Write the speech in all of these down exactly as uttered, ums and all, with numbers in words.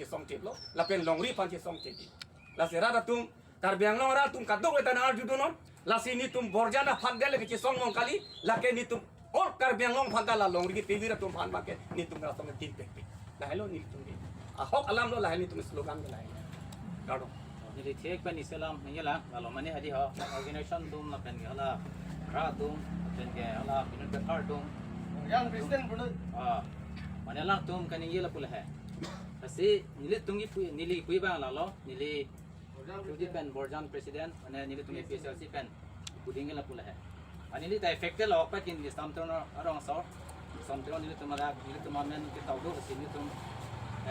chesong cheplo, lapen longri aphan chesong chepi. Lasi rat atum, Karbi Anglong rat atum kadokave ta nang-arjudunnon. Lasi netum Borjan aphan dele kechesong mong kali, lake netum all Karbi Anglong aphan ta la longri kepivir atum aphan abangke netum rasong tin pekpek. Lahelo netum ke. Ahok alam lo lahelo netum slogan ke lahelo. Kardom. Neli thek pen isi alam nangkelang, lalo mane hadi ho, organization atum lapen ke hala, rat atum, lapen ke hala, Binod Kathar atum. Yang Christian Binod. Ah, mane alangtum kaningje lapu lahai. Lasi nelitum kipu, neli kipu abang lalo, neli Borjan President. Pen Borjan President, mane nelitum A P H L C pen puding lapu lahai. Anili ta affected lo, pakin di Samtron arong so. Samtron nelitum ada, nelitum amen kita udah ke sini tum.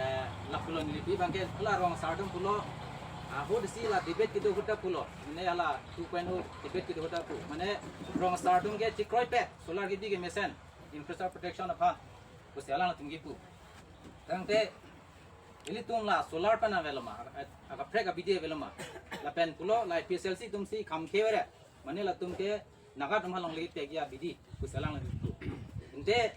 Eh, lapulo neli pi abangke la rong asar atum pulo. Ah, ho desi la debate kedo ahut ta pulo. Mane hala two point oh debate kedo ahut ta pu. Mane rong asar atum ke chekroipet, solar kebi kemesen, infrastructure protection aphan. Pusi alangtum kipu. Tangte ilitum la solar pen avelo ma, akaprek abidi avelo ma. Lapen pulo la A P H L C atum si kham kevere. Mane latum ke Naga atum aphan longle pekji abidi, pusi alang latum. Ante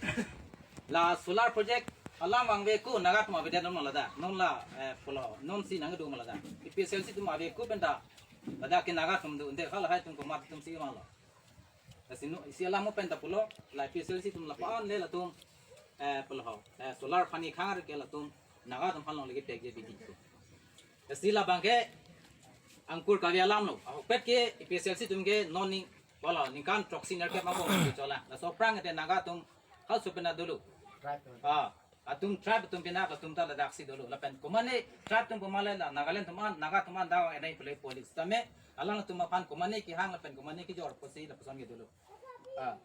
la solar project alam vangve ko Naga atum avedet ma ladak. Non la, eh, pulo, non si nangdo ma ladak. A P H L C atum ave ko pen ta ladak ke Naga atum do. Ante hala hai atum komat atum si vanglo. Lasi non isi alam pen ta pulo, la A P H L C atum lapu-an le latum, eh, pulo ho, eh, solar aphan kekhang ke latum Naga atum aphan longle pekji abidi. Lasi labangke angkur kave alam lo. Ahokpet ke A P H L C atum ke non ning, pulo, ningkan throksi nerkep ma bom ke chola. Laso aphrang ke Naga atum hal so pena dolo. Right. Ah, atum tribe atum pena atum ta ladak si dolo. Lapen komatne tribe atum pemale la Nagaland atum an, Naga atum an dawa enai pule police. Tame alangtum aphan komatne kehang lapen komatne kejor pusi lapuson ke dolo. Ah,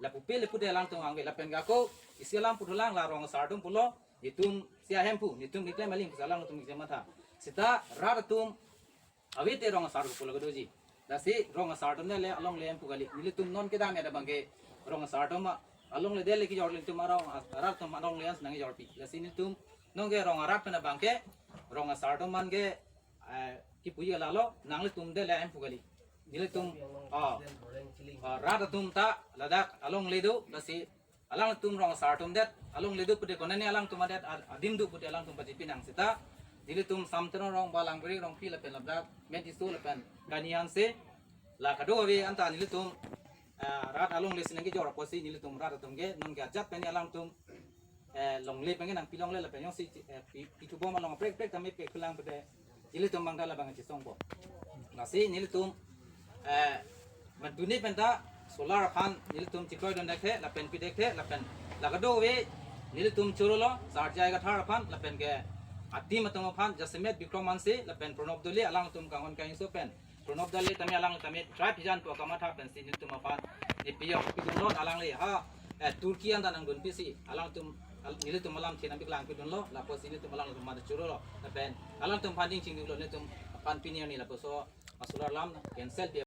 lapu pe lapu de alangtum angve lapen ke ako isi alam puthulang, la rong asar atum pulo, netum si ahemphu, netum keklem aling pusi alangtum kematha. Seta rat atum ave te rong asar atum pulo kedoji. Lasi rong asar atum le alongle hemphu kali. Nelitum non kedam ya da abangke rong asar atum ma, alongle dele kejor, nelitum arong as-, rat atum alongle ans nangkejorpi. Lasi netum non ke rong arat pen abangke rong asar atum man ke, eh, kipuji lalo, nanglitum dele hemphu kali. Nelitum, ah, ah, rat atum ta ladak alongle do, lasi alangtum rong asar atum det alongle do pute konane alangtum adet ad-, adim do pute alangtum pachipi nang seta. Nelitum Samtron arong, Balang Beri arong, pi lapen ladak Metiso lapen Kani Hanse, la kadokave anta nelitum, ah, rat alongle si nangkejor apotsi nelitum rat atum ke non ke ajat pen alangtum, eh, longle pen ke nangpi longle lapen jongsi, eh, pi, pithu bom along prek prek tame pe kulang pute nelitum abang ta labang chesong bom. Lasi nelitum, eh, maduni pen ta solar aphan nelitum chikoi don dekthe, lapen pi dekthe, lapen la kadokave nelitum chorolo, Sarjai Kathar aphan, lapen ke a-team atum aphan, jasemet Bikrom Hanse, lapen Pranab Doley, alangtum kanghon kangjinso pen. Pranab Doley tame alang tame tribe hijan pu kamatha pensi nelitum aphan nepiyok pidunlo, alangle ha, eh, Turkey anta nangdun pisi alangtum al-, nelitum alam thinam biklang pidunlo, lapusi nelitum alangtum mada chorolo, lapen alangtum aphan ding chingdunlo, nelitum aphan pini arni lapuso a-solar alam cancel pi